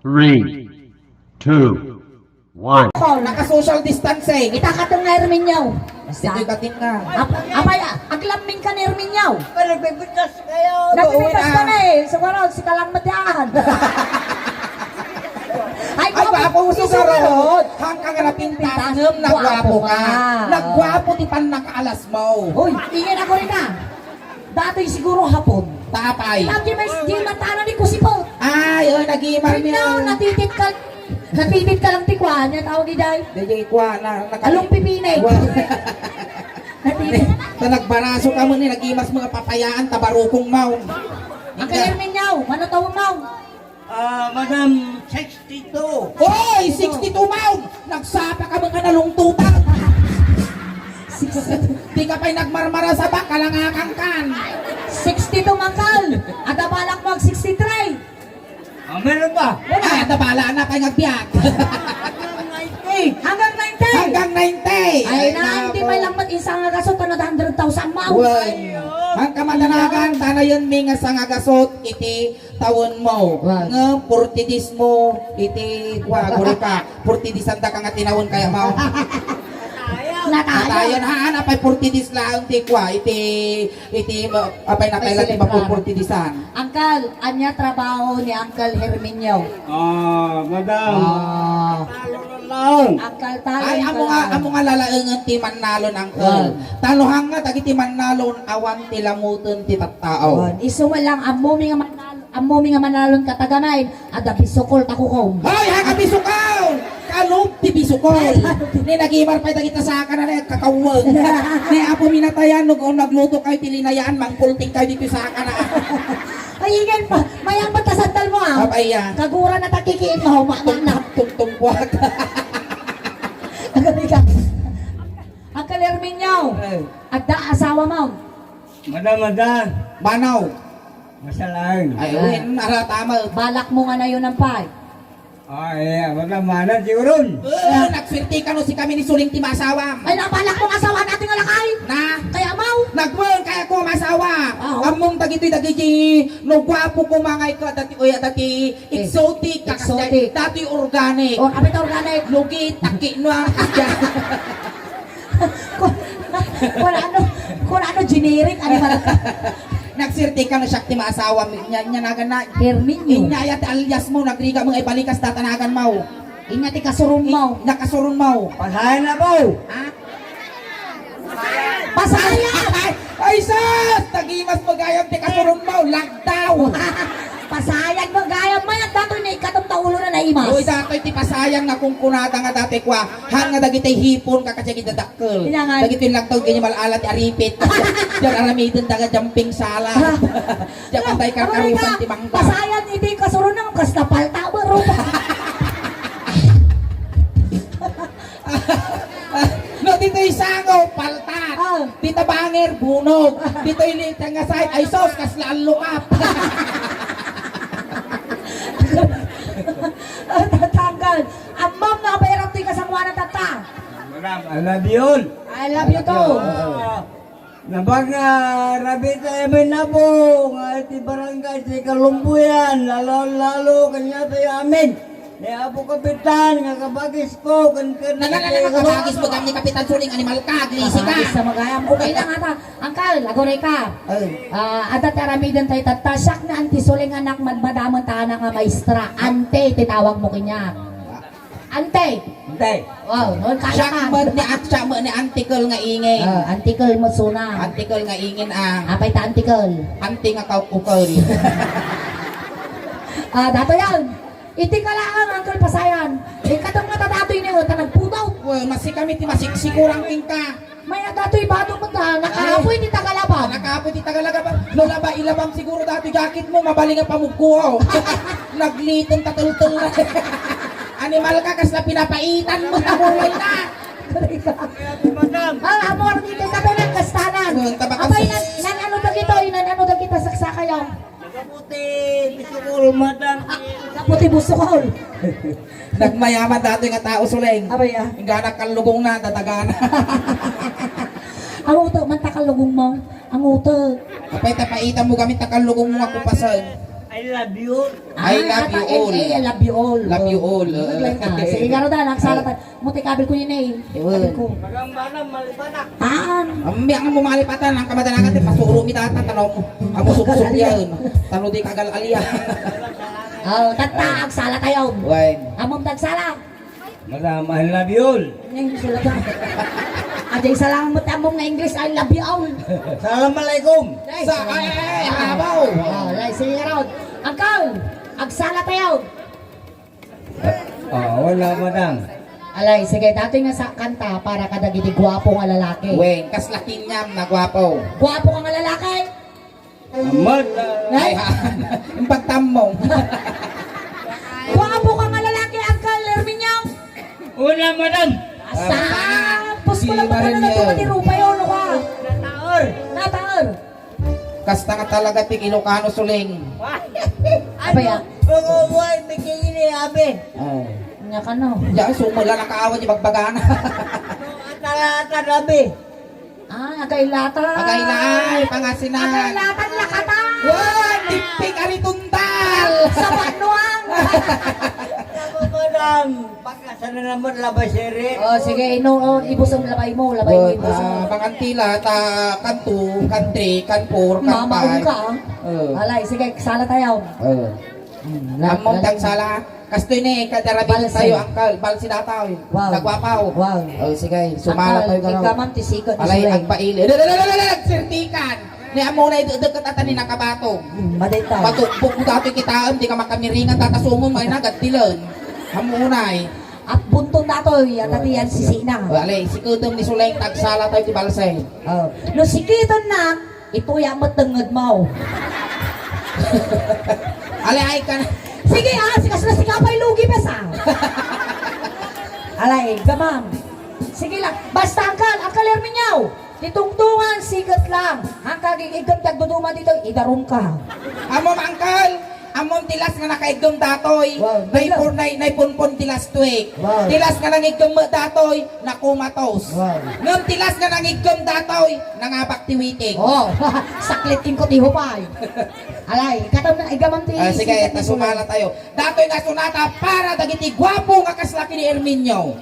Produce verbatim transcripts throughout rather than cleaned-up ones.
Three, two, one. Naka-social distancing. Ita ka nga, Herminio. Ditoy katin nga. Ap-, apay, aglamming ka ni Herminio. Ay, nagpipintas kayo. Nagpipintas ka na eh. Siguro, si Kalang Madian. Ay, gwapo, gwapo, siguro. Hanggang napintas, nagwapo ka. Nagwapo ti pannakaalas mo. Uy, ingin ako rin ka. Datoy siguro Hapon. Tapay. Lagi may di matana ni Kusipot. Ay, oy, nagimar niya. Now, natitit ka. Natitit ka lang ti kuan, yung tawag iday. Dagiti kuan, na, naka- Along pipinay. Wa- Natitit. Ta nagbaraso ka mo ni, nagimas mga papayaan, tabarukong maw. Ang kayar ninyo, mano tawag maw? Ah, madam, sixty-two. Oy, sixty-two maw! Nagsapa ka mga nalungtutan. Sixty-two. Di ka pa'y nagmarmara sa bak, kalangakan kan. Sixty-two, mangkal. Ada balak mo ag sixty-three. Ah, meron pa. Wala, ada bala na pa'y ngagbiag. Hanggang ninety. Hanggang ninety. Ay, ninety may lambat isang agasot, ano, hundred thousand maw. Uy. Ang kamadanagan, tanayon mi nga sangagasot, iti tawen mo. Right. Nga forty days mo iti kua, guri ka. Forty days anda ka nga tinawen kaya mo. Natayon. Natayon, ha, ana pay forty days laeng ti kua, iti, iti, ma-, apay na kailan ti mapu-, forty days an. Uncle, anya trabaho ni Uncle Herminio? Ah, madam. Ah. Talo na lang. Uncle, talo. Ay, amo nga, amo nga lalaengen ti mannalon, Uncle. Wow. Tano hanga, dagiti mannalon, awan ti lamuten ti tattao. Wow. Isu man lang, ammo mi nga mannalon. Ammomi nga manalon ka taganay, adda bisukol ta kukom. Hoy, ha, ka bisukol! Kalub ti bisukol! Ni nagimar pay dagita sakana na kakaweng. Ni apo minatayan, no, nagluto kayo ti linayaan, mangpulting kayo dito sakana. Ay, ingay pa. Mayang ba't ta sandal mo, ah? Abay, ah. Kagura na takikiin mo, ma-, ma-, na. Tungtungkwat. Ang galing ka. Ang kalerminyaw. Eh. Adda asawa mo. Mada, mada. Manaw. Masalaen. Ay, ah, uy, ano, ara, tama. Balak mo nga na yun ang pay. Ah, eh, wala mana, siguro. Eh, nagswerte ka no si kami ni Suling ti masawa. Ay, nabalak mo asawa natin nga lakay? Na? Kaya mau? Nagwen, kaya ko masawa. Ah, oh. Among dagitoy dagiti, no gwapo ko mangay ka, dati, uy, dati, eh, exotic, exotic. Dati organic. Oh, abit organic. Lugit, taki, no, ang kaya. Kun, kun ano, kun ano generic, animal ka. Nagsirti ka na siya ti maasawa, nya, nya nagan na. Herminio. Inya ya ti alias mo, nagriga mo nga ibalikas tatanagan mo. Inya ti kasurun mo. Nakasuron mo. Pasayan na po. Ha? Pasayan! Ay, ay, sus! Tagimas mo gayam ti kasurun mo, lagdaw! Pasayan mo gayam, mayat datoy na ikatum ta ulo na naimas. Uy, datoy ti pasayan nga kungkunada nga dati kwa. Han nga dagiti hipon, kakasya gidada. Kailangan. Dagitoy lang taon, ganyan malala ti aripit. Diyan aramiden, taga jumping sala. Ah. Diyan pantay karkarusan ti mangga. Pasayan iti kasurunang, kas napalta, baro. No, ditoy sango, paltat. Ah. Dita banger, bunog. Ditoy litang nga side, ay sos, kas lallukap. Ah, tatanggal. Ammam na kabayarap ti kasanguanan tatta. Madam, I love you all. I love you too. Ah, nabag nga, rabi tayo may nabo, nga iti barangay, ti Kalumbuyan, lalo, lalo, kanya tayo amin. Ni Apo Kapitan, nga kabagis ko, kan, kan, Nana, nana, nana, kabagis mo, kami Kapitan Suling, animal ka, aglisi ka. Kabagis sa magayam. Okay lang ata. Angkal, aguray ka. Ay. Ah, adda ti aramiden tayo tatta. Siak ni Auntie Suling anak, madmadamen ta anak nga maestra. Ante, ti tawag mo kanya. Ante! Ante! Wow, noon kaya Siya ka. Met ni At-, siya met ni Antikel nga ingin. Ah, Antikel mo suna. Antikel nga ingin, ah. Apay ta Antikel? Ante nga kaukukel. Ah, dato yan. Iti kalaang, Uncle Pasayan. Ikadumat a dato ini, oh, ta nagpudaw. Well, masi kami ti masiksikurang king ka. May datoy badong mo ta, nakaapoy ti tagalabab. Nakaapoy ti tagalabab. No, laba, ilabam siguro datoy jacket mo, mabaling nga pamugkuaw. Naglitong tatultol na. Animal ka, kasla pinapaitan mo, nagulay na. Madam. Ah, amor, dito ka na, kastanan. Ano, tabak Abay, ka- nan, nan ano dagito, nan ano dagito, saksa kayo. Nagaputi, bisukol, madam. Ah, kaputi busukol. Nagmayaman dati nga tao, Suleng. Abay, ah. Ingganak kallugong na, tatagana. Ang uto, man ta kallugong mo. Ang uto. Apay, tapaitan mo kami, ta kallugong mo, ako pasan. I love you all. I love you all. I love you all. Love you all. Sige, garo da, nagsala ta. Muti kabil ko yun eh. Kabil ko. Magang bana, malipatak. Taan. Ambiak mo malipatan, ang kamadanagan, ti pasuro mi data, tanaw mo. Amo suksok yan. Tano di kagal alia. Oh, tatta, agsala tayo. Wen. Amom tagsala. Madam, I love you all. English talaga. Ajay, salamat among nga English, I love you all. Salam alaikum. Ay, sa, ay, ay, ay, abaw. Oh, like, sige nga raw. Uncle, agsala tayo. Ah, wala, madam. Alay, sige, datoy nga sa kanta para kadagiti guwapo nga lalaki. Wen, kas lakinyam na guwapo. Guwapo nga lalaki? Amat, ah. Ay, ha? Ang pagtammong. Guwapo ka nga lalaki, Uncle Herminio. Una, madam. Asa? Pus ko lang Di ba rin na yun? Di rupa yun, ano ka? Nataor. Nataor. Kasta nga talaga ti Ilocano, Suling. Apa ya? Bubuhay, bigyan ini, abi. Oh. Nya ka, no? Diyan, sumula na kaawa di bagbagana. Atala-atala, abi. Ah, agaylatan. Agaylay, Pangasinan. Agaylatan, lakatan. Wow, tipik ari tuntal. Sa Banwang. Ako, madam, pagkasana naman labay siri. Oh, sige, ino, oh, ibusong labay mo, labay mo, Good. Ibusong. Ah, pangantila, ta, kanto, country, kanpur, Mamaong kanpay. Ka, ah. Oh. Alay, sige, sala tayo. Oh. Hmm, la-, Ammom la-, tagsala. Kastoy ni, kadarabi Balse. Tayo, angkal. Balse dataw. Wow. Nagwapaw. Wow. Oh, sige. Sumala Angkal, tayo, garo. Ikaw, ma'am, ti sikat, Alay, Sulay. Agpaili. Dada, dada, dada, dada, sirtikan. Ni ammo na idedeket ata ni nakabato. Hmm, madayta. Pagkukbok mo dati kitaem, di ka makamiringan, tatasumon, may nagadtilen. Ammo na eh. At bunton datoy, at ati yan, sisina. Alay, siketem ni Sulay, tagsala tayo ti balse. Oh. No siketem na, Ituya met tengnged mo. Alay, ay ka na. Sige, ah, si kasla si Kapay Lugi, bes, ah. Alay, gamam. Sige lang. Basta, angkal, angkal Herminio. Ti tungtungan, siket lang. Ang kagigigam ti agduduma dito, idarum ka. Amo, angkal. Ammom ti last nga nakaiggem datoy. Wow, naipur-, nay-, naipunpon ti last week. Wow. Ti last nga nangiggem met datoy, nakumatos. Wow. Ngem ti last nga nangiggem datoy, nangabak ti witing. Oh, saklit king kutiho pay. Alay, katam na, igamam ti Ah, sige, sikat ta ni Sulay. Sumala tayo. Datoy nga sonata para dagiti guapo nga kasla ken ni Herminio.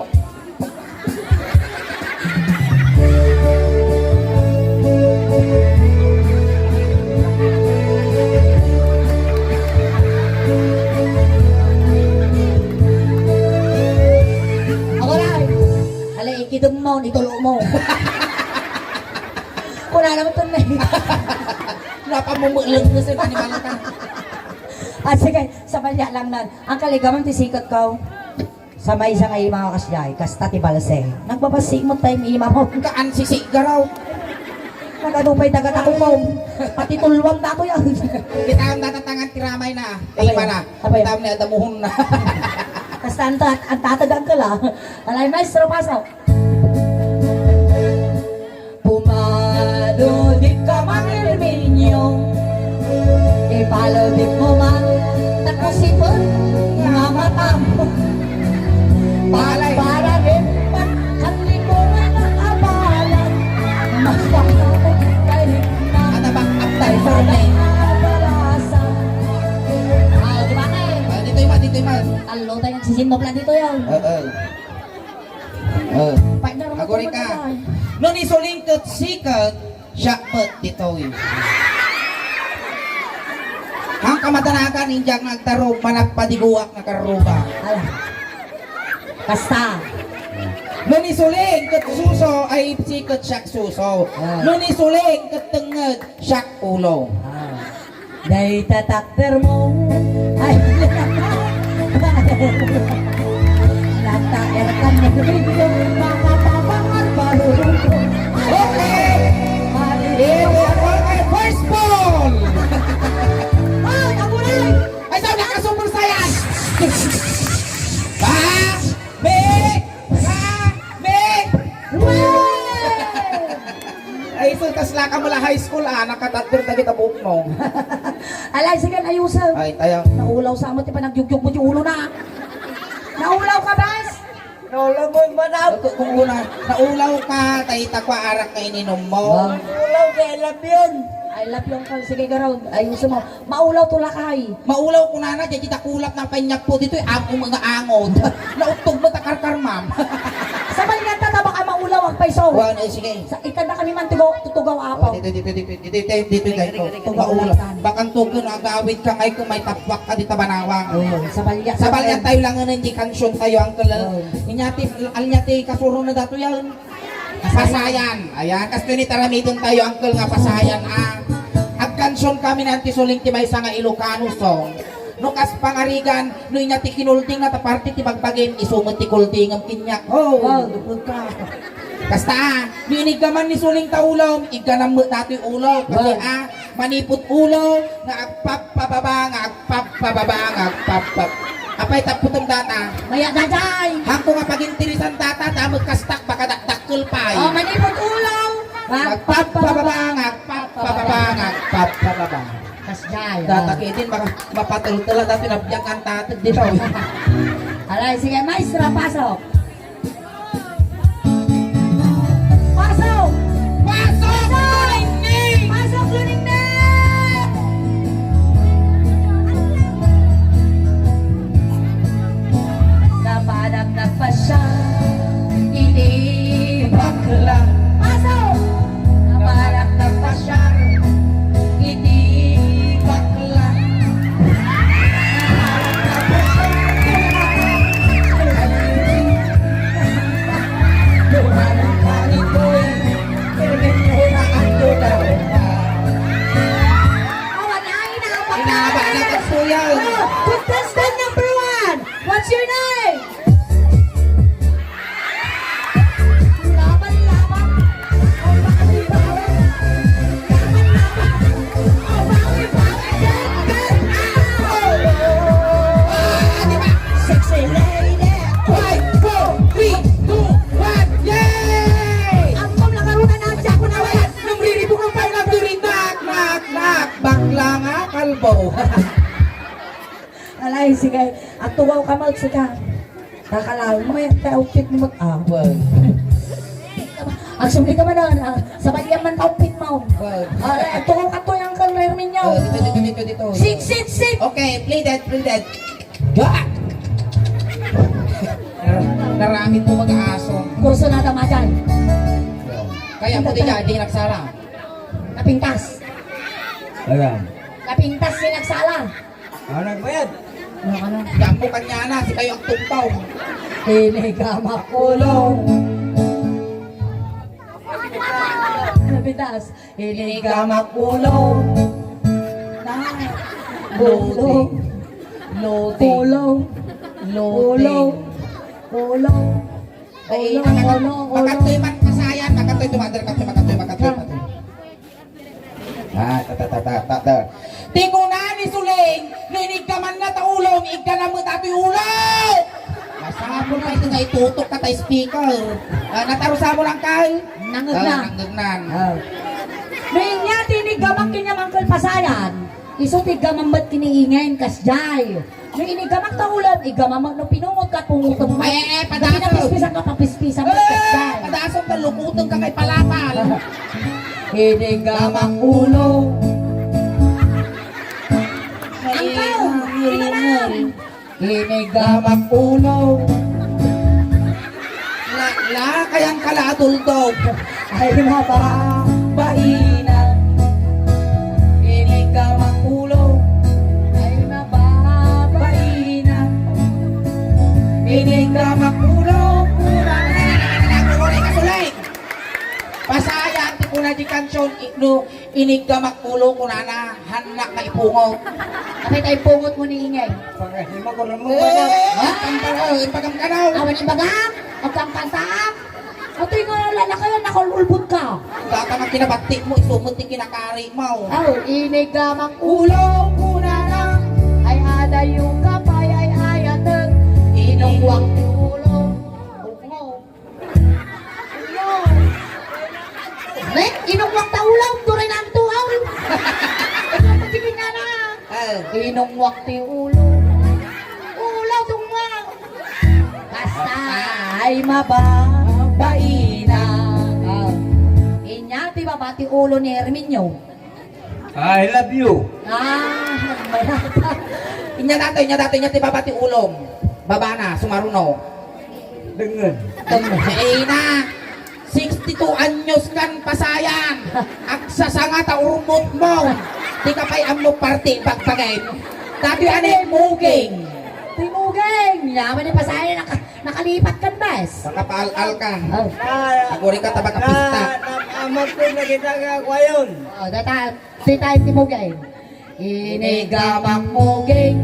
Awaray! Ala, ikidem mo, nitulo mo. Kuna naman ito na eh. Napamumulong na sa animal ka. Ah, sige, sa balya lang nan. Ang kaligaman ti sikat ko. Sa maysa nga ima nga kasdiay, kasta ti balse. Nagbabasi mo tayo, ima mo. Kaan si Sigaraw. Nagano pa'y dagat ako, mom. Pati tulwang dako yan. Kita ang natatangan ti ramay na. Apay, Ima na. Apay. Kita ang niadamuhon na. Kasta ang ta-, ang tatagang ka la. Alay, maestro, pasok. Pumadudip ka man, Herminio, ipaludip mo man, takusipen nga matam. Pagparalim, pagkanlikungan, abala, magpapakit kayo na. Ano ba? Aptal for me. Abalasan. Ah, di ba, eh? Ah, dito yung ma-, dito yung ma-, Talo tayo, nagsisinop lang dito yan. Oo. Oh. Partner, aguri ka. Magpapatay. No ni Suling ket sikat, siak met ditoy. Ang kamadanagan, indiak nga agtarom, managpadiguak nga karruba. Ala. Basta. No ni Suling ket suso, ay sikat siak suso. Ah. No ni Suling ket tengnged, siak ulo. Ah. Dayta takder mo. Ay. Nata erkan mo. Mga papangar, balurong ko. Okay. Mali. Ito ang first ball. Ay, ako na. Ay, saan nakasumul sa yan? Ba? Be! Kami! Wow! Ay, so, tas laka mo la high school, ah, nakatatber na kita buhok mo. Alay, sige, ayusan. Ay, tayo. Naulaw sa mo, ti panagyugyug mo, ti ulo na. Naulaw ka, bas? Naulaw mo, madam. Ito, kung una, naulaw ka, tayo takwa arak na ininom mo. Wow. Naulaw ka, I love you. I love you, Uncle. Sige, garaw. Ayuso mo. Maulaw to lakay. Maulaw kunana, diay ti dakulap na panyagpo ditoy, am-, um, nga angot. Nauttog met a karkarmam. Sabalian ta, ta baka maulaw, agpayso. Wan, eh, sige. Sa, ikanda kami man tugaw, tutugaw, apo. Oh, dito, dito, dito, dito, dito, dito, dito, dito. Tugaw Maulaw. Latan. Bakang tugon, agawid ka ngay kung may tapwak ka di tabanawang. Oh, sabalian. Sabalian tayo lang nga, hindi kansyontayo, Uncle. Oh. Inyati, alyati, kasuro na dato yan. Pasayan. Ayan, kastoy ni taramiden tayo, Uncle, nga pasayan, ah. Agkansion kami na ti suling ti maysa nga Ilocano song. No kas pangarigan, no inya ti kinulting na ta parte ti bagbagim, isu met ti kultingem kaniak. Oh, wow, dukot ka. Kasta, ah, no iniggaman ni suling ta ulom, igganam met datoy ulo. Kasi, wow, ah, manipud ulo, nga agpapababa, nga agpapababa, nga agpapab-, apay tapputem data? Maya, daydiay! Hangko nga paginteresan data, ta met kastak, baka dakdakkel pay. Oh, manipud ulo, nga agpapababa, nga agpapababa, nga agpapababa. Kasdiay, data ah. Kitin, baka mapatultula, dati nabiak ang tatag dito. Alay, sige, maestra, pasok. Pasok! Pasok, Luningning! Pasok, Luningning! Napanak nagpasya iti bakla. Pasok! Napanak nagpasya iti bakla. Awan ay, inaabak na. Inaabak na, Kuya. Oh, contestant number one, what's your name? Laban, laban. Oh, bakit di ba? Laban, laban. Oh, bakit, bakit? Get, get out! Ah, di ba? Sexy lady. Five, four, three, two, one, yay! Ang pamlakarunan na siya, kunawa yan. Nung riribungan pa yung nagduring, knock, knock, knock. Bakla nga, kalbo. Alay, sige. Agtugaw ka, Mark, sika. Kakalaw mo yan, ta outfit mo, ah, well. Agsumli ka man, ah, sabay yan man outfit mo. Well. Ah, eh, agtugaw ka to yung career ninyo. Oh, dito, dito, dito, dito. Sit, sit, sit! Okay, play that, play that. Ga! Nar-, naramid mo mag-aaso. Kurso na tama dyan. Kaya mo di ka, di nagsala. Napintas. Ayan. Napintas si nagsala. Ah, nagbayad. Ano ka na? Diyan mo kanya na, si kayo ang tumpaw. Inigamak ulo. Napintas. Inigamak ulo. Na. Ulo. Loading. Ulo. Loading. Ulo. Ulo. Ay, ulo, makat-, ulo, ulo. Makatoy man kasayan, makatoy tumader, makatoy, makatoy, makatoy, makatoy. Ah, ta, ta, ta, ta, ta, ta. Ti kuna ni Suling, no iniggamanna ta ulom, igganam met datoy ulo! Masapul pa ito nga itutok ka ta speaker. Ah, natarusa mo lang kay? Nangeg na. Ah, nangeg na. Ah. No inya ti iniggamak ken ni Mangkel Pasayan, isu ti iggamam met ken ni Ingen kasdiay. No inigamak ta ulam, igamam no pinungot ka, pungotem. Ay, ay, ay, padaso. No pinapispisan ka, papispisan mo, eh, padaso, palukutan ka kay palapal. Inigamak ulo. Angkaw, ikaw na. Inigamak ulo. La, la, kayang kala atultog. Ay, mababaina. Inigamak ulo. Ay, mababaina. Inigamak ulo. Kurang. Nagkukulay ka, Suling. Pasaya, ti kuna di kansion, ikno. Inigamak ulo, kunana, hannak nga ipungot. Apay ta ipungot mo ni Ingay? Pagahima ko lang mo, eh, baga. Ha? Tampal, oh, ipagam ka daw. Awan ibagam? Agkampantaak? Atoy nga lalakayan, nakalulbot ka. Data nga kinabati mo, isu met ti kinakari mo. Aw, inigamak ulo, kunana. Ay, adayo ka pay, ay, ayatek. Inungwak ti ulo. Bungo. Rek, inungwak ta ulo, turay na ang tuaw. Ikaw, pagkikingana. Ah. Inungwak ti ulo. Ulo, tungwak. Basta, ay, mababaina. Ah. Inya, ti baba, ti ulo ni Herminio. I love you. Ah, nagbayata. Inya datoy, inya datoy, inya ti baba ti ulom. Babana, sumaruno. Dengngeg. Dengngeg. Eh, ina, sixty-two anyos kan pasayan. Agsasanga ta urmot mo. Di ka pay ammo parti bagbagem. Datoy ani, muging. Ti muging. Yaman ni pasayan, naka-, nakalipat kan bes. Makapaal-al ka. Oh. Aguri ka, tabaka pista. Amot ko nakita nga kwayon. Oh, data, si tayo ti muging. Inigamak muging.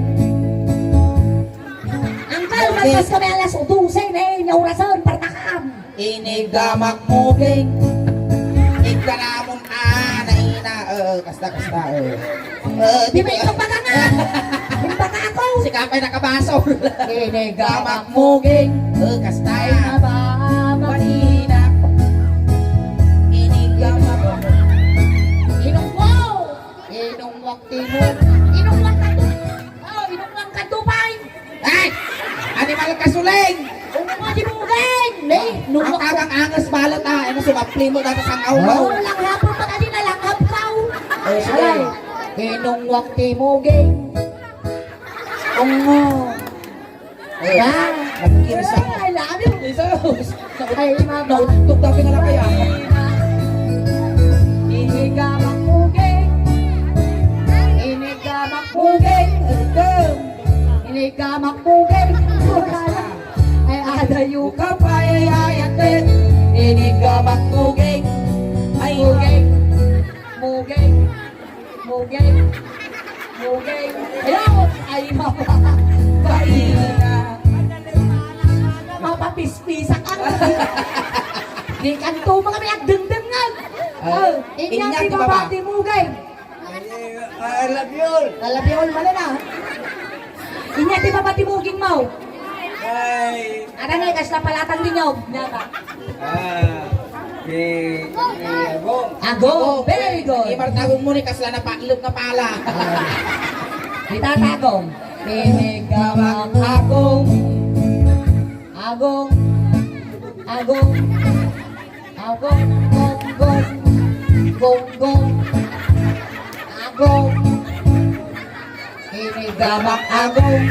Angkal, muging. Malpas kami alas dose na eh, nga orasan, partakam. Inigamak muging. Ikkanamon, ah, naina, eh, kasta, kasta, eh. Eh, di ba ikaw baga nga? Imbaga ako. Sika pay nakabaso. Inigamak muging. Eh, kasta. Ay, mababa. Manina. Inigamak. Inungko. Inungwak timo. Inungwak ka to. Oh, inungwak ka to, pay. Ay! Animal ka, Suling! Ungo ti muging! Ne, nunwak. Ang tabang angas balet, ah, ano, sumapli mo dati sang awmaw. Oh, langhap mo pati na langhap ka, oh. Eh, sige. Ay, inungwak ti muging. Ungo. Eh, ah, nagkirsa. I love you. Jesus! Ay, mama. Nautog dati nga lakay, ah. Inigamak muging. Inigamak muging. Ito. Inigamak muging. Ay, adayo ka pay ay ayat. Inigamak muging. Ay, muging. Muging. Muging. Muging. Ayaw. Ay, mama. Kaina. Mapapispisak ang. Di kanto mo kami agdengdengan. Ah, oh, inya, inya ti baba ti muging. I love you all. I love you all, wala na. Inya ti baba ti muging mo. Ay. Ada nga, kasla palatang dinyog. Nyata. Ah, si, si Agong. Agong, very good. Imartagong mo ni kasla na pailog nga pala. Ah. Itatagong. Inigamak Agong. Agong. Agong. Agong, gong, gong, gong, gong. Agong. Inigamak Agong.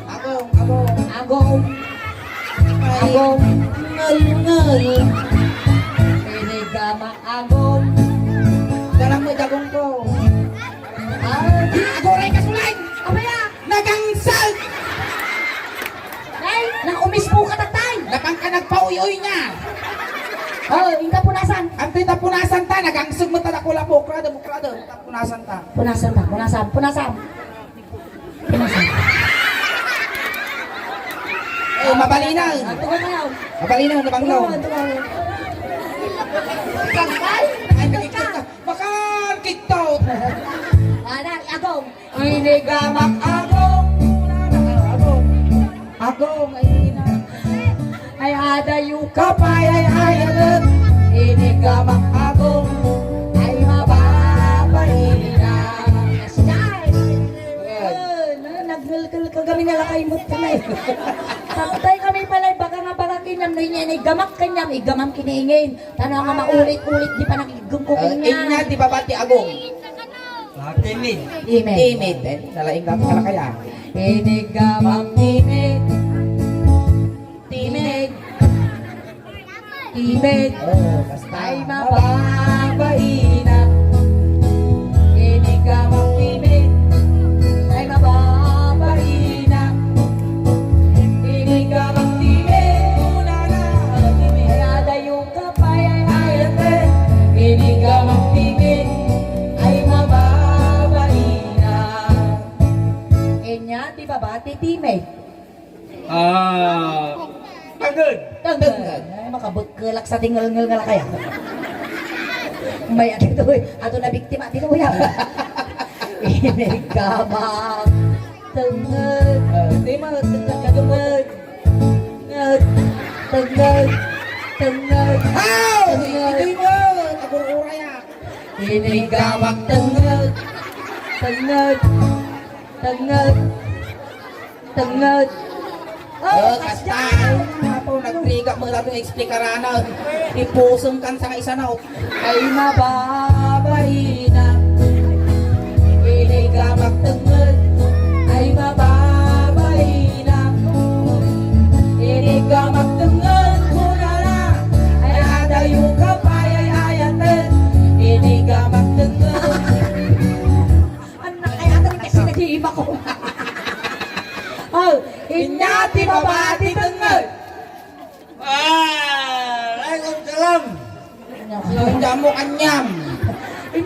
Agong, Agong. Agong. Agong. Ngal, ngal. Inigamak Agong. Dalang mo, Agong ko. Ah, aguray ka, Sulay! Abaya! Nagangsag! Ay, naumispo ka, tatay! Napang ka nagpauyoy niya! Oh, inka punasan. Ang tita punasan ta, nagangsag mo ta, dakula, bukrada, bukrada. Punasan ta. Punasan ta, punasan, punasan. Punasan. Eh, mabalinaw. Ato ka kayo. Mabalinaw, nabanglaw. Ato ka kayo. Ay, nakikita. Bakal kitaw. Anak, Agong. Inigamak Agong. Agong. Agong, ay ina. Ay, adayo ka pay ay ayaten. Inigamak Agong. Ay, mababa ina. Yes. Yes. Oh, na, nagngelkel ka kami na lakay mo tunay. Pagtay kami pala, baka nga baka kinyam, no, inya, inigamak kanyam, igamam kiniingin. Tano nga maulit-ulit, di pa nakigum ko kanya. Inya, di ba, bati Agong? Ah, timid. Timid. Timid, eh. Nalaing ka pala kaya. Inigamang timid. Timid. Timid. Oh, basta. Ay, mababaina. Inigamang timid. Ay, mababaina. Inigamang timid. Una na, timid. Ay, adayo ka pay ay ayate. Inigamang timid. Ay, mababaina. Inya, di ba, bati timid? Ah, tengnged. Tengnged. Ay, makabekkelak sa tingelngel nga lakaya. May ato, ato na biktima, tinuya. Inigamang tengnged. Ah, di ma-, tengnged ka, tengnged. Tengnged. Tengnged. Tengnged. Aw! Tengnged. Itoy mo! Nagururaya. Inigamang tengnged. Tengnged. Tengnged. Tengnged. Oh, oh, kasta. Kasta. Apo, nagrigat mo lang yung explikarana. Ipusong kan sa kaisanaw. Ay, mababaina.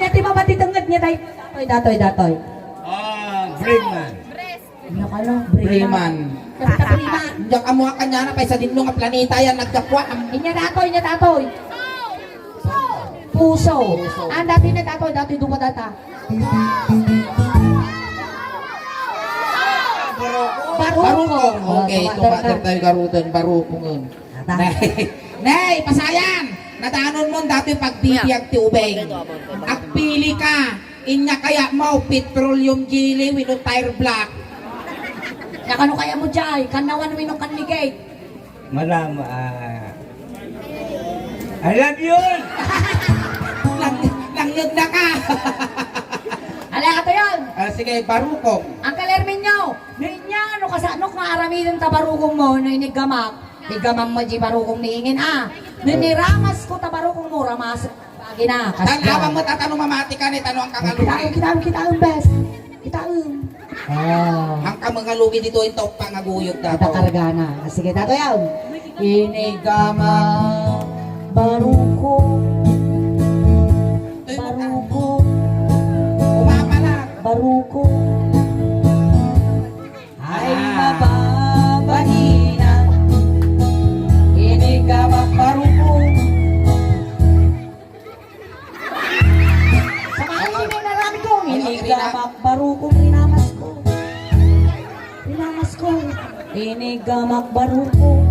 Ti mapatitengnged niya, tay. Datoy, datoy, datoy. Ah, Bremen. Ano ka, no? Bremen. Bremen. Kapita Bremen. Diyak amo a kanya na, pay sa dinno nga planeta yan, nagkapuam. Inya datoy, inya datoy. Puso. Puso. Ang dati na datoy, dati dupa data. Barukong. Barukong. Okay, tumater tayo garuten, barukong. Ata. Nay, nay, pasayan! Nadanon mo dati pagbibiag ti ubeng. Agpili ka. Inya kaya mo, petroleum jelly, wenno tire black. Nakano kaya mo, Jay? Kanawan wenno kanligay? Madam, ah, I love you! Nang, nangyod na ka! Ala, ato yun! Ah, sige, barukong. Uncle Herminio, ninya, ano ka sa, ano nga aramiden ta barukong mo, no, iniggamak? Iggamak mo, di barukong ni Ingin, ah. No, niramas ko ta barukong mo, ramas. Bagay na, kasya. Tan-awa mo, tatano mamati ka ni, tano ang kangalugi. Kitaem, kitaem, kitaem, bes. Kitaem. Ah. Ang kamangalugi dito, yung tao pangaguyod na Kita to. Karga na. Ah, sige, tato yan. Inigama, baruko. Baruko. Umapala. Baruko. Ay, ah, mababanina. Inigama, baruko. Sa mga inay na rami ko, inigamak barukong rinamas ko. Rinamas ko. Inigamak barukong.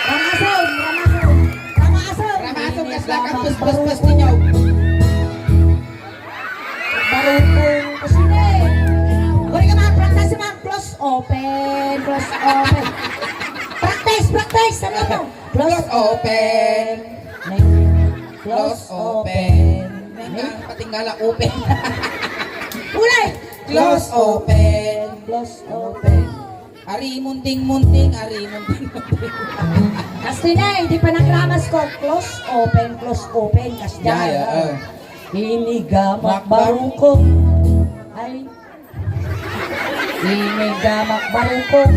Ramason, ramason. Ramason. Ramason, kasla kang inigamak puspuspus barukong. Ninyo. Barukong. Kasi na eh. Wala ka mga practice, mga close open, close open. Practice, practice. Ano mo? Close open. Close open. Nang patingala open. Ulay! Close open. Close open. Ari munting-munting, ari munting-munting. Kasti na, hindi pa nagramas ko. Close open, close open. Kasti na. Yeah, yeah, oh. Inigamak barukong. Ay. Inigamak barukong.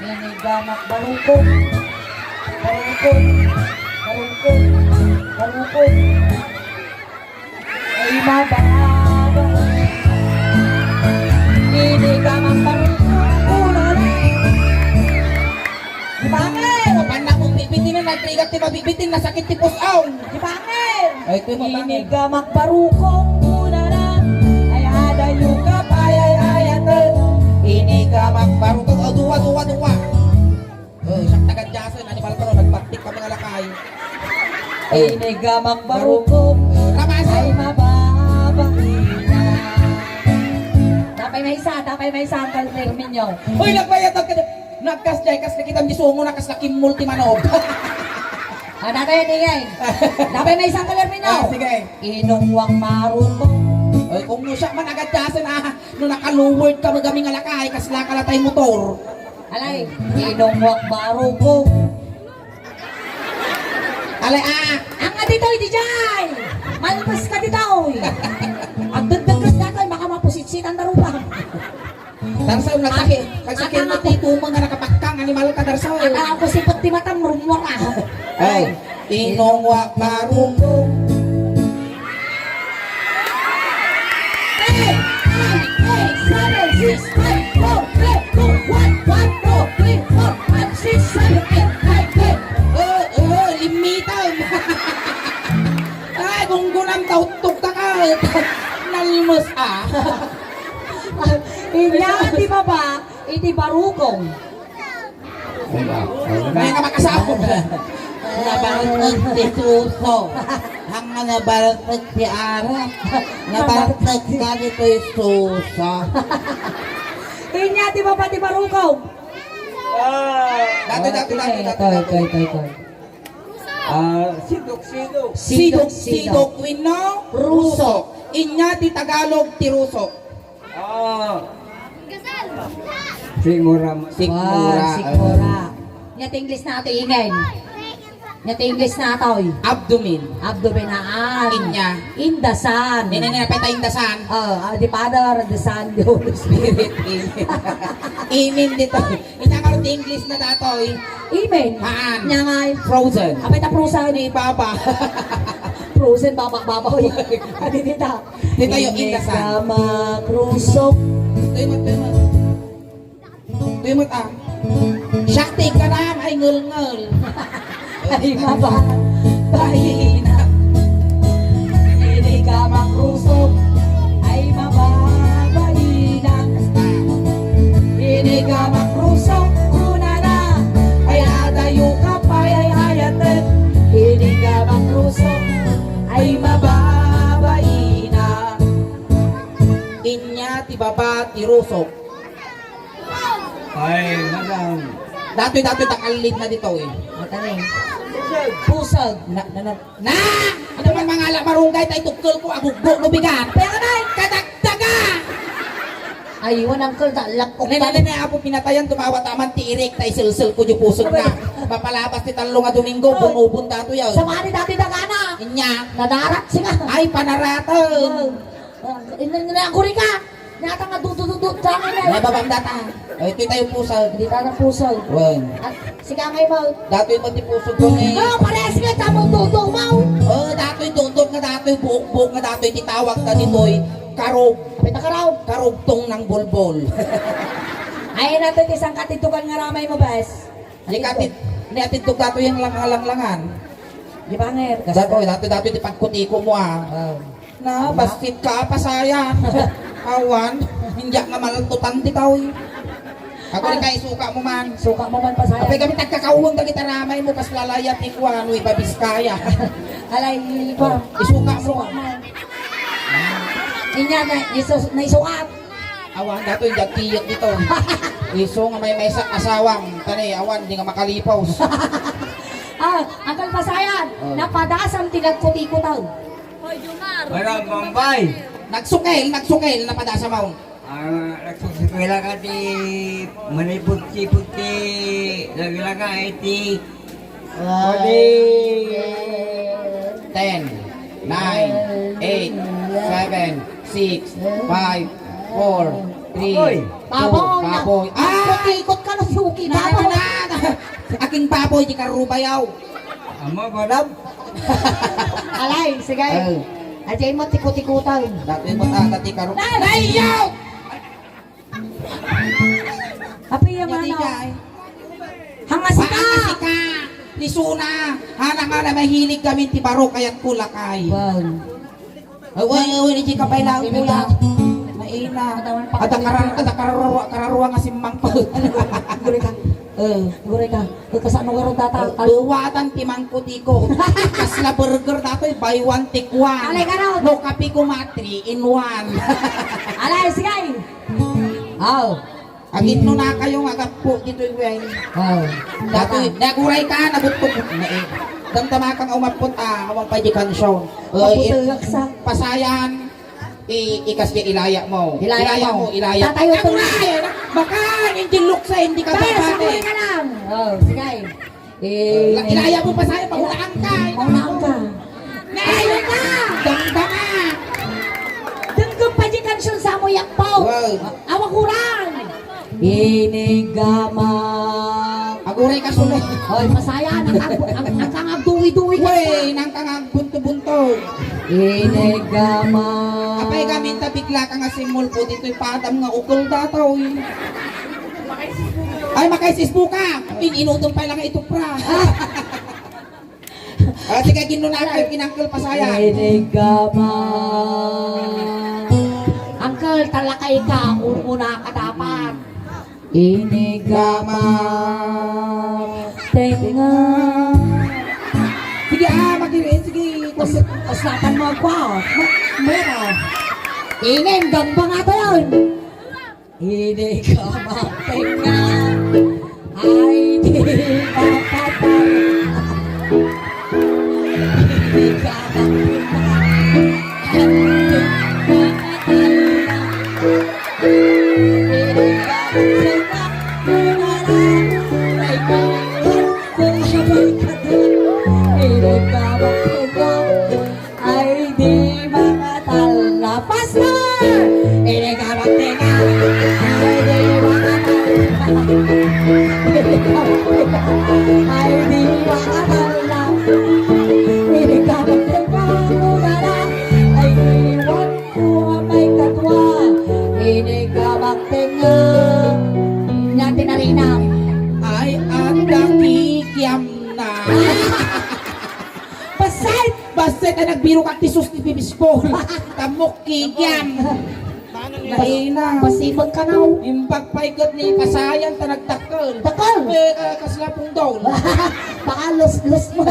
Inigamak barukong. Barukong. Barukong. Barukong. Ay, mababa. Inigamak barukong. Ulala. Bakit? Mapanna kong bibitin na nagrigat ti mabibitin, nasakit ti pusaw. Di bangir! Ay, ti bangir. Inigamak barukong, kunana. Ay, adayo ka, payay, ayaten. Inigamak barukong. O, dua, dua, dua. O, siak tagad Jason, animal ka ron, nagbaktik ka mga lakay. O. Inigamak barukong. Ramas. Ay, mababa. Tapay maysa, tapay maysa, Uncle Herminio. Uy, nagbayad ka. Nagkasdiay, kas nakita mi sungo na, kas nakimmol ti manok. Ah, datoy, dingay. Dapay maysa, Uncle Herminio. Ah, sige. Inungwak barukong. Ay, kung no siya man agad dasen, ah, no nakaluward ka, magami nga lakay, kasla ka latay motor. Alay, inungwak barukong. Alay, ah. Ang nga ditoy, di jay. Malpas ka ditoy. Agdagdagas datoy, baka mapusitsitan darupa. Darsaw, nagsaki-, nagsakit mo ti tumeng nga nakapakkang animal ka, Darsaw. Ang ako sipot ti matam, rumura. Ay, inungwak barukong. Eight, nine, eight, seven, six, five, four, three, two, one, one, two, three, four, five, six, seven, eight, nine, ten. Oh, oh, limitan. Ay, gunggunam, tautog ka ka. Nalmus, ah. Inya ti baba, iti barukong. Ay, nga makasapo. Nabartek ti suso. Ang nga nabartek ti arak. Nabartek ka ditoy suso. Inya ti baba ti barukong. Dati, dati, dati, dati, ito, dati. Ito, ito, ito. Ah, sidok-sidok. Sidok-sidok wenno rusok. Inya ti Tagalog ti rusok. Ah. Sikmura. Sikmura. Wow, sikmura. Nya ti English na ato, ingay. Nya ti English na, Toy. Abdomen. Abdomen, haan. Inya. In the sun. Nene, nene, pay ta in the sun. Oh, ah, the Father, the Son, the Holy Spirit. Amen dito. Inya nga ti English na datoy. Amen. Haan. Nya nga, eh. Frozen. Apay ta frozen? Ni Baba. Frozen, baba, baba, oy. Adi dita. Dito yung in the sun. Ini ka makrusok. Tayo mo, tayo mo. Tumot, ah. Siya, tigka na, ay ngulngul. Ay, maba-, baina. Ini ka makrusok, ay, mababaina. Ini ka makrusok, kunana, ay, adayo ka pay, ay, ayatek. Ini ka makrusok, ay, mababaina. Inya ti baba ti rusok. Ay, madam. Datoy, datoy, ta kallid na ditoy. Mataling. Pusag. Na, na, na, na! Ano man mangala marunggay, tay tukkel ko, aguggo, no bigat. Pero na, kadagdaga! Ay, iwan, uncle, ta, lakok. Ne, ne, ne, ne, apo, pinatayan, tumawa taman ti irik, tay silsil ko, di pusag na. Mapalabas ti tallo nga Domingo, ah, bun-ubon datoy, ah. Sa mani dati dagana. Inya. Nadarat siya. Ay, panaratan. Ah. Ah, ina, ina, aguri ka. Nata nga dudududut, dami na. May babam data. Ay, ito tayo pusag. Hindi ta na pusag. Wen. Ah, sige, angay mo. Datoy mo ti pusag ko ni. No, parehas nga, tamo dudu mo. Oh, datoy dudut nga datoy, buok-buok nga datoy, ti tawag na ditoy. Karog. Apay ta karog? Karugtong ng bulbol. Ay, nato ti sangkatitukan nga ramay mo, bes. Ni katid, ni atid to datoy ang lang-, langlangan. Di ba, Nger? Datoy, datoy, datoy, di pagkutiko mo, ah. Oh. Na, basket ka, pasayan. Awan, hindi nga maltutan di tao, eh. Ako rin, ah, kayo, suka mo man. Suka mo man, pasayan. Apay kami tagkakaulong dagiti ramay mo, kas lalaya ti kuan, wi, babis kaya. Alay, iba. Oh, isuka mo. Isuka mo. Inya na, isus-, naisukat. Awan, datoy, diag kiyek dito. Isu nga may maysa asawam, tani, awan, di nga makalipaw. Ah, Uncle Pasayan, oh, napadasam ti nagkutikutaw. Wala, Bombay. Nagsukel, nagsukel, napadasam, oh. Ah, nagsusukel ka ti manipot-sipot ti laglaga, eh, ti Ten, nine, eight, seven, six, five, four, three, two, baboy. Baboy. Ah! Ikot-ikot ka na, suki, baboy. Na, na, na, na. Aking baboy, di ka rubayaw. Amo, balab. Alay, sige. Oh. Ajay mo, tikot-ikutan. Dati mo, ah, dati ka ru-, Nay! Nay, yaw! Apo, iya, mano? Hanga sika! Hanga sika! Lisuna! Hala nga na mahilig kami ti baro, kayat ko lakay. Wow. Awan, awan, hindi ka pala ang kuya. Maina. Ada karar-, ada kararua, kararua nga simmang pa. Gure ka. Eh, gure ka. Eh, kasano nga ron data? Duwatan ti mangkutiko. Kasla burger datoy, buy one, take one. Alay ka ron. No kape ko, ma, three in one. Alay, sige. Aw. Agin no na kayo nga gapo dito, Gwen. Aw. Datoy, naguray ka, nabutbut. Damdama kang umapot, ah, awang pa di kansyon. Eh, Maputulak sa pasayan, i-, ikas di ilaya mo. Ilaya mo. Ilaya mo, ilaya. Tatayo to. Naguray! Baka, hindi luksa, hindi ka. Tayo, babate. Sabay ka lang. Oh, sige. Eh, la-, ilaya mo pa sa'yo, pahulaan ka, eh. Pahulaan ka. Nay! Damdama! Denggen pa di kansion sa mo, yakpaw. Wow. Awaguran. Inigama. Aguray ka, sulay. Oy, masaya, ang, ang, ang, ang kangagduwi-duwi ka. Wey, nang kangagbunto-bunto. Inigama. Apay kami, ta bigla ka nga simulpo, dito'y padam nga ukol dataw, eh. Ay, makaisisbo ka! In-, inutong pa lang ito, pra. Ah, sige, ginunakal, kinangkal pa saya. Inigama. Uncle, talakay ka, umuna ka dapat. Inigama. Tenga. Sige, ah, mag-, sige. Pas-, paslatan mo ako, ah. Ma-, mera. Inin, gamba nga to yun. Hindi ka mapahinga, ay di mapatay. Hindi ka mapahinga, ay di mapatay. Hindi ka mapahinga, ay di mapatay. Inikabak tenga, ay di makatala. Pastor! Inikabak tenga, ay di makatala. Inikabak tenga, ay di makatala. Inikabak tenga, ay iwan ko, apay kadua. Inikabak tenga. Nya tinarinam. Ay, adda kikiam na. Bassit! Bassit a nagbirok ti sus ti bibiskol. Tamok kikiam. Naina. Pasibag ka na, oh. Imbag pay ket ni Pasayan ta nagdakkel. Dakkel? Eh, eh, kasla pungdaw. Baka lus-lus mo.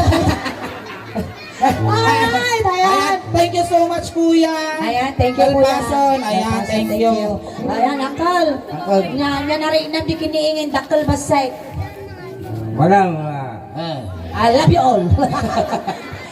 Ay, ayan. Ayan, thank you so much, Kuya. Ayan, thank you, Kuya. Kalpason. Ayan, Kalpason, thank thank you. You. Ayan, Uncle. Uncle. Nya, nya narinan di kiniingin, dakkel bassit. Walang, ah, Eh. I love you all.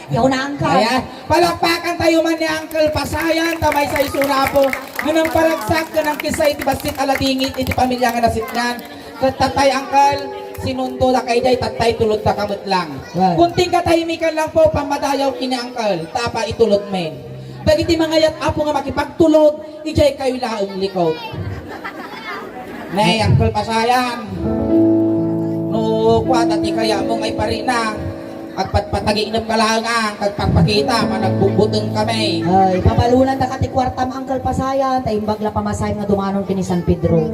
Ikaw na, Uncle. Ayan, palakpakan tayo man ni Uncle Pasayan, ta maysa isuna po. Ngunang paragsak, ngunang kisay, ti bassit a ladingit, iti pamilya nga nasitngan. Ket tatay, Uncle, sinundo da kay jay, tatay, tulod da ka met lang. Right. Kunting katahimikan lang po, pammadayaw kini Uncle, tapa itulod men. Dagiti mangayat, Apo, nga makipagtulod, idiay kayo laeng likod. Nay, Uncle Pasayan. No, kuwata ti kayatmo nga iparina. Agpatpatagiknep ka laeng, ah, kag pagpakita, managbugbuteng kami. Ay, pabalunan da ka ti kuartam, Uncle Pasayan, ta imbag la pamasahem nga dumanon kini San Pedro.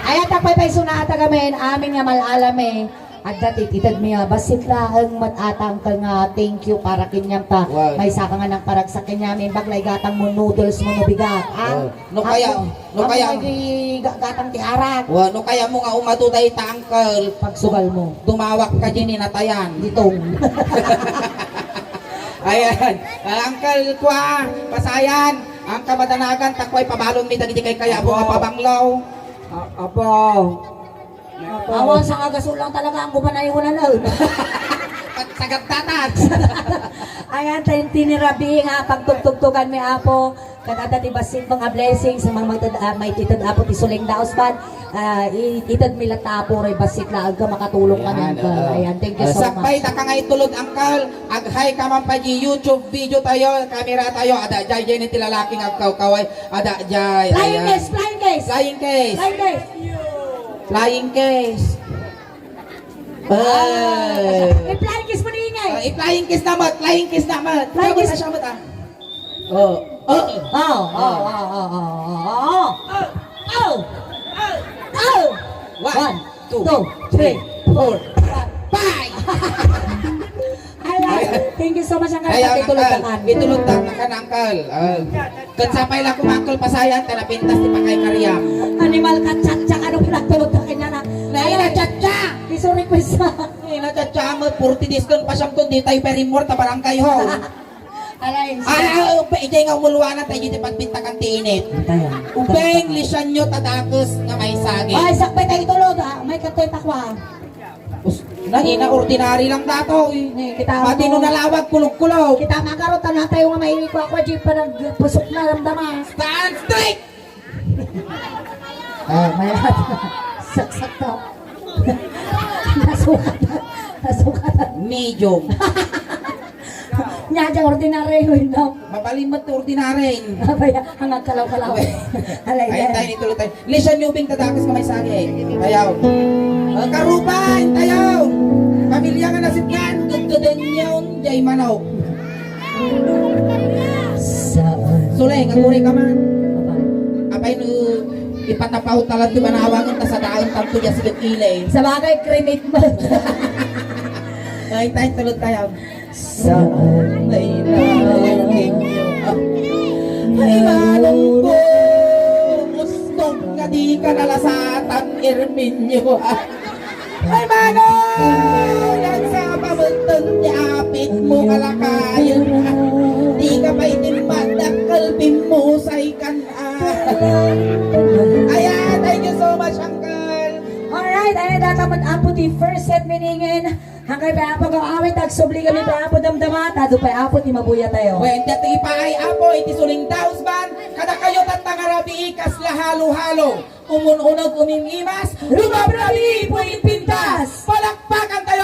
Ay, at paypay sunata kami, amin nga mal-alami. Adda ti itedmi a bassit laeng met, Uncle, nga thank you para kaniam ta. Wow. Maysa ka nga nangparagsak kaniam, imbag la igatangmo noodles mo no bigat, ah? Oh. No kaya, Apo, no kaya, apo, di ga-, gatang ti arak. Wa, no kayatmo nga umadu dayta, Uncle. Pagsugal mo. Dumawak ka diay ni natayan. Ditong. Ayan. Ah, Uncle, kua, Pasayan. Ang kamadanagan, ta kua, ipabalonmi dagiti kay kayatmo nga Apo. Pabanglaw. A-, Apo. Awan, sanga gasol lang talaga ang gumanay ko na nun. Pagsagat tatas. Ayan, tayo tinirabi nga pagtugtugtugan mi, Apo. Kadada ti bassit mga blessings, mga magted-, ah, may tited, Apo, ti suling daos ban. Ah, i-, ited mi latta, Apo, ray bassit la, agka makatulong kami, Ayan, Uncle. Oo. Ayan, thank you Ah, so sakbay, much. Taka nga itulod, Uncle. Aghay ka man pa di YouTube video tayo, camera tayo. Ada jay, jay ni ti lalaki nga agkawkaway. Ada jay. Flying Ayan. Kiss, flying kiss. Flying kiss. Flying kiss. Flying kiss. Ah, Eh. I-flying kiss mo ni Ingay. Ah, i-flying kiss naman, flying kiss naman. Flying Sabot kiss. na, sabot ah. Oh. Oh. Oh, oh, oh, oh, oh, oh, oh. Oh. Oh. One, One, two, two, three, three, four, four, five. Ay, ay, thank you so much, Uncle. Kaya, Pati tulog Uncle, ka, Uncle. Itulog ta, kan, Uncle. Ah. Ket sapay la koma, Uncle, Pasayan, ta napintas ti pakaykariam. Animal ka, tsak-tsak, ano pinagtulog ka kanya na? Naina, Ay, tsak-tsak! Isu request na. Naina, tsak-tsak, mo, forty days kon pasyam kon di tayo perimor ta barangay hall. Alay, Ay, ah, ah, pa, ijay nga umuluanan tayo di pagpintakan ti init. Antayan. Ubeng, lisanyo, tadakes nga maisagi. Ay, sakbay tayo tulog, ah. May katoy takwa. Us-, nangina, ordinary lang dato, eh. Ni, kita Pati mo. No nalawag, kulog-kulog. Kita magarot, ano tayo nga maili ko ako, di pa nagpusok na, ramdama. Stand straight! Ah, may saksak to. Nasukat. Nasukat. Medium. Nya, dyan, ordinary, no? Mabalin mo to, ordinary. Abay, ang agkalaw-kalaw. Alay, Ay, yan. Tayo, ituloy tayo. Lisan niyo, ubing tadakes nga maisagi. Tayaw. Ah, karupay, tayaw. Pamilya nga nasipngan, gaggadan niyo, jay manok. Saan? Suleng, aguri ka man. Apa? Apay no, ipatapaw talat ti banawangan, ta sa daon tanto, diya sigit ilay. Sa bagay, cremate mo. Ay, tayo, tulog tayo. Saan? Ay, nalangin niyo. Ay, manong ko. Gusto nga di ka nalasatan, Erminio. Ay, manong! Nagsapamagtan ti apit mo, kalakayan. Di ka pa iti madakkel, bimmusay kan, ah. Ayan, thank you so much, Uncle. Alright, ayan, data met, Apo, ti first set meaning. Hangkay pay, Apo, agaw-awit, agsubli kami pay, Apo, damdama, tadu pay, Apo, ti mabuya tayo. Wen, dati pay, Apo, iti suling daos ban, kada kayo tatta nga rabii, kasla halo-halo. Umun-uneg, umim-imas, rumabrabi, pulit pintas. Palakpakan tayo.